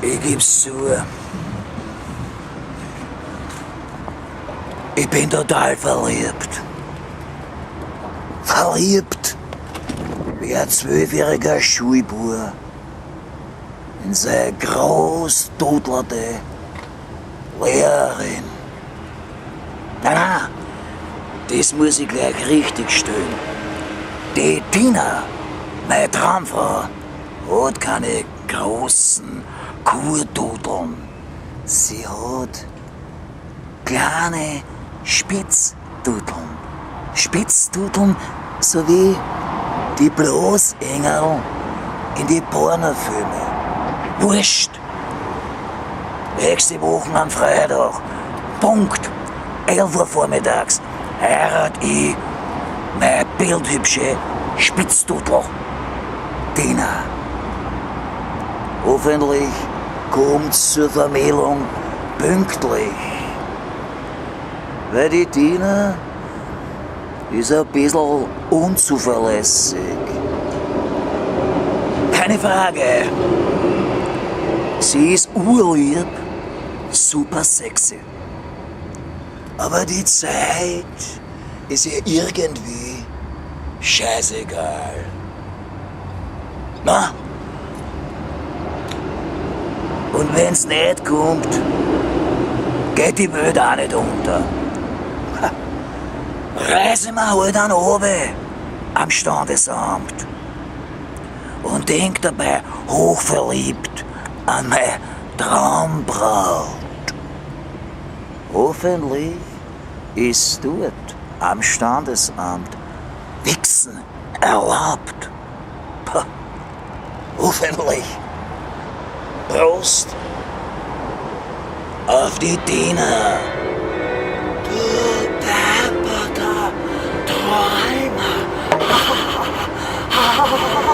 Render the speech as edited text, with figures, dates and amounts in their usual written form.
Ich geb's zu. Ich bin total verliebt. Verliebt wie ein 12-jähriger Schulbub in seine großdudlerte Lehrerin. Nein, nein, das muss ich gleich richtig stellen. Die Tina, meine Traumfrau, hat keine großen Kurdudeln. Sie hat kleine Spitzdudeln. Spitzdudeln sowie die Bloßengel in die Pornofilme. Wurscht. Nächste Woche am Freitag, Punkt 11 Uhr vormittags, heirat ich meine bildhübsche Spitzdudel. Tina. Hoffentlich kommt's zur Vermählung pünktlich. Weil die Tina ist ein bisschen unzuverlässig. Keine Frage. Sie ist urlieb, super sexy. Aber die Zeit ist ihr irgendwie scheißegal. Na? Und wenn's nicht kommt, geht die Welt auch nicht unter. Ha. Reise mir halt an oben am Standesamt und denk dabei hochverliebt an meine Traumbraut. Hoffentlich ist dort am Standesamt Wichsen erlaubt. Pah. Hoffentlich. Prost auf die Tina.